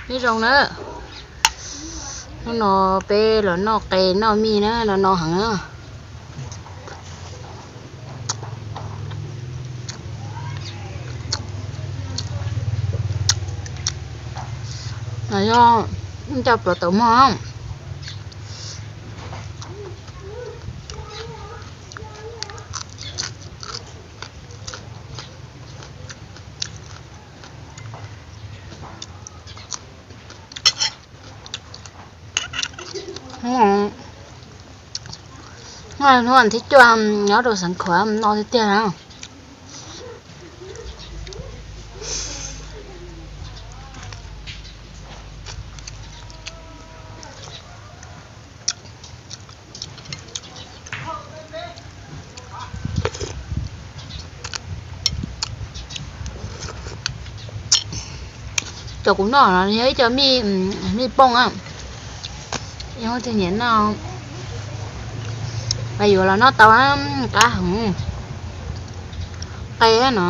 Nyob zoo na, hnub no peb los noj qe noj mij na, no no heev na. No yog coj pluav taum mog. Hnub thib cuaj nyob rau Xeev Khuam no tiag tiag na. Cov kuv noj no yog ib co mij pooj, yog tiag nyiam noj, mas yuav los noj tau, qab heev. Qe no,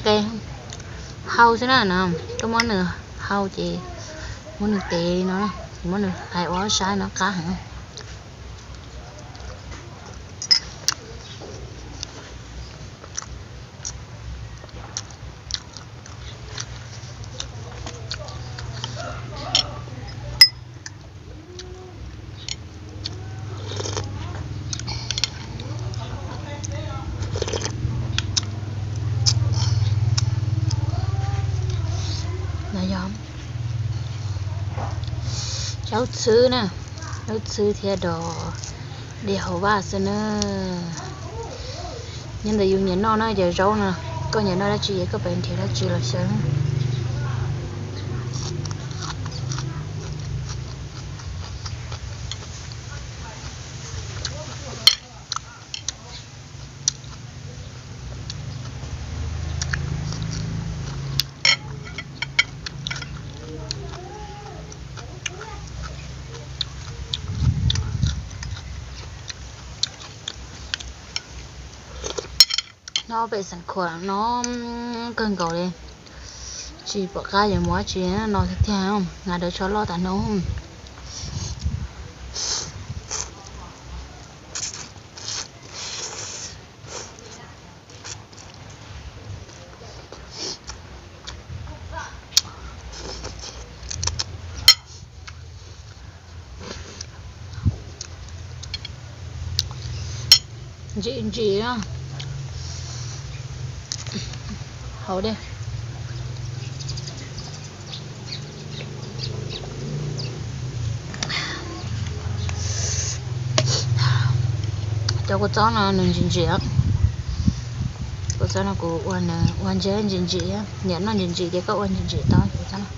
qe hau xwb na no, koj muab nws hau ces muab nws tev no, muab nws hlais ua ob sab no qab heev. No yog zaub txhwb na, zaub txhwb thiab dos dej hauv vaj xwb na. Nyob ntawm yus nyiam noj na cov zaub no, koj nyiam noj dab tsi ces koj pab nrhiav dab tsi los xyaw. No pem Xeev Khuam no kawg nkaus li, tsis pom qab yuav mus dab tsi no tiag tiag, hnav daws tsho loj tas no. Ntsim ntsim hauv dej. Cov kua txob no nws ntsim ntsim. Kua txob no kuv ua nws ua ntse ntsim ntsim, nyiam noj ntsim ntsim ces koj ua ntsim ntsim tau kua txob no.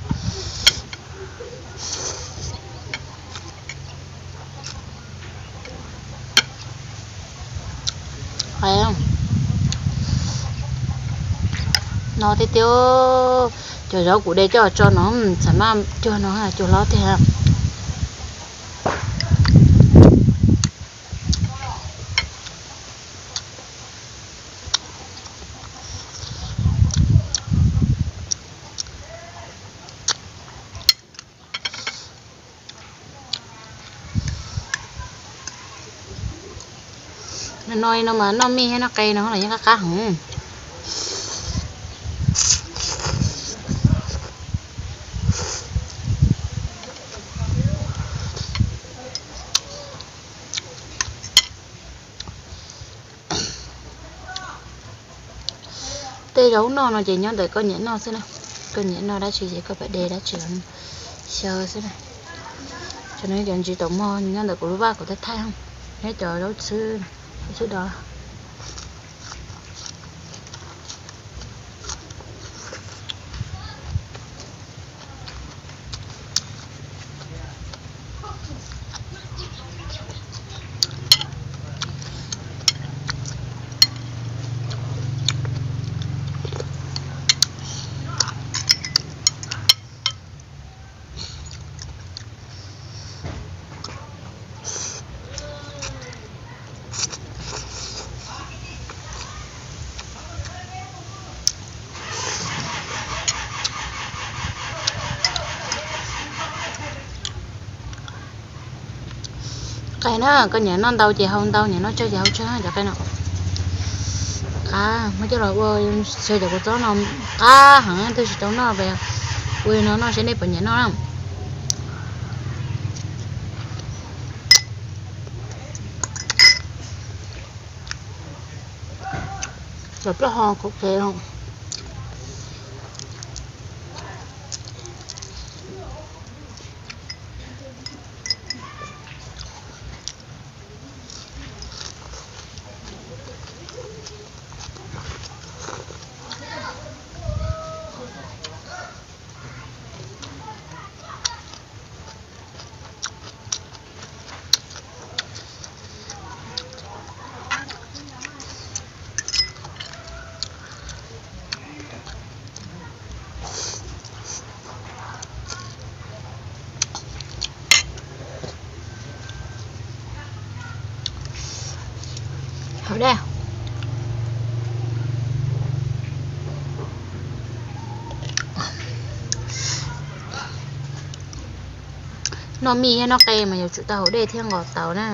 No tiag tiag, cov zaub kuv de coj tso no txawm maj cuag no, cuag hlob tiag. No no mas noj mij thiab noj qe no los yeej qab qab heev. Tej zaub noj no ces nyob ntawm koj nyiam noj xwb na. Koj nyiam noj dab tsi ces koj pab de dab tsi los xyaw xwb na. Cov no cov ntsis taum mog nyob ntawm kuv lub vaj kuv thaij thaij, nyob cov zaub txhwb, zaub txhwb dos. Qe na, koj nyiam noj ntau ces hau ntau, nyiam noj tsawg ces hau tsawg cov qe no. Qab, muab coj los ua xyaw cov kua txob no qab heev, twb tsis tau noj, ua li no noj seb nej puas nyiam noj na. Cov plaub hau kaum kev. Haus dej. Noj mij thiab noj qe mas yuav tsum tau haus dej thiab nqos taus na.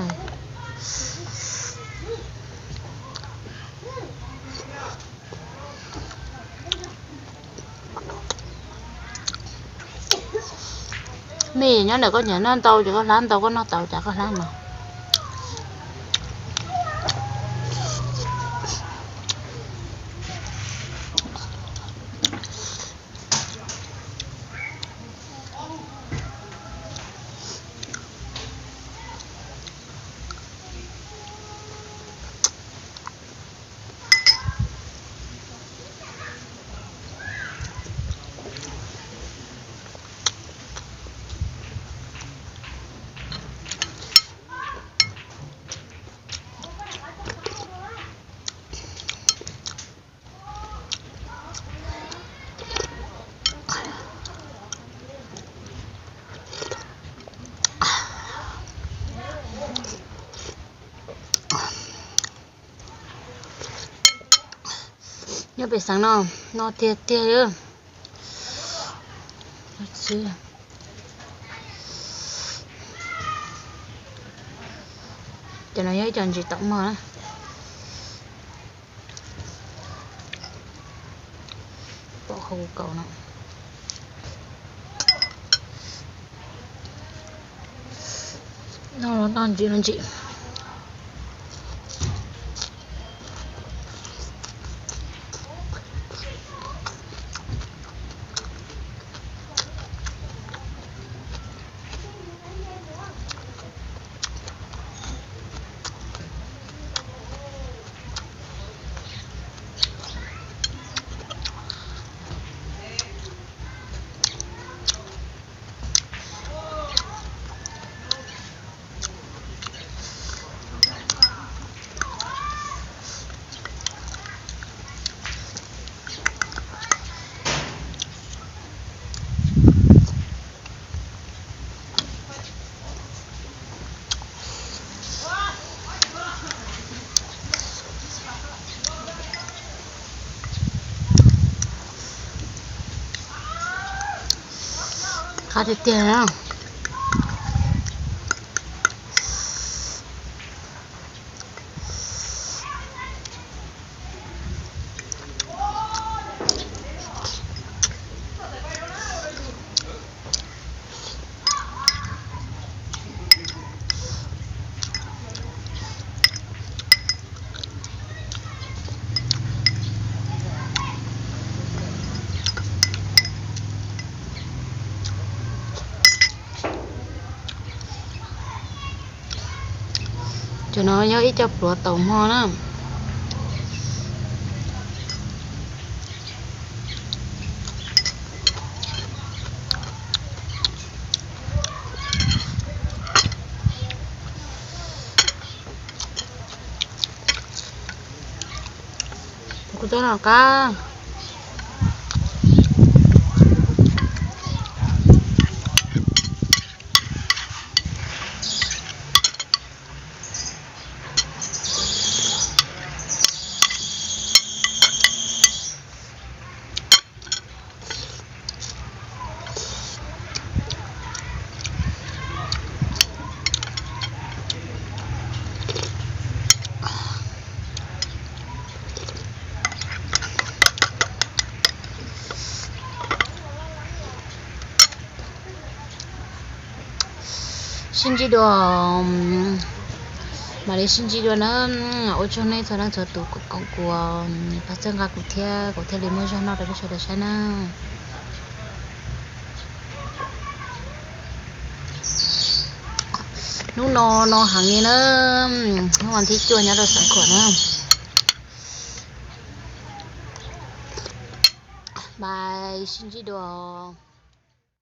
Mij nyob ntawm koj nyiam noj ntau ces koj hlab ntau, koj noj tau cas koj hlab mas. Nyob pem xeev no, no tiag tiag li. Cov no yog ib co ntsis taum mog na. Pom hauv kaus no. Noj los noj ntsim los ntsim. Qab tiag tiag na. Cov no yog ib co pluav taum hmo na. Kuv tau no qab. Sib ntsib dua, mam li sib ntsib dua na. Ua tsaug nej txhua leej txhua tus koom kuv, pab txhawb nqa kuv thiab kuv thiaj li muaj zog noj rau peb sawv daws saib na. Hnub no no heev li na, hnub vas thib cuaj nyob rau Xeev Khuam na. Bye, sib ntsib dua.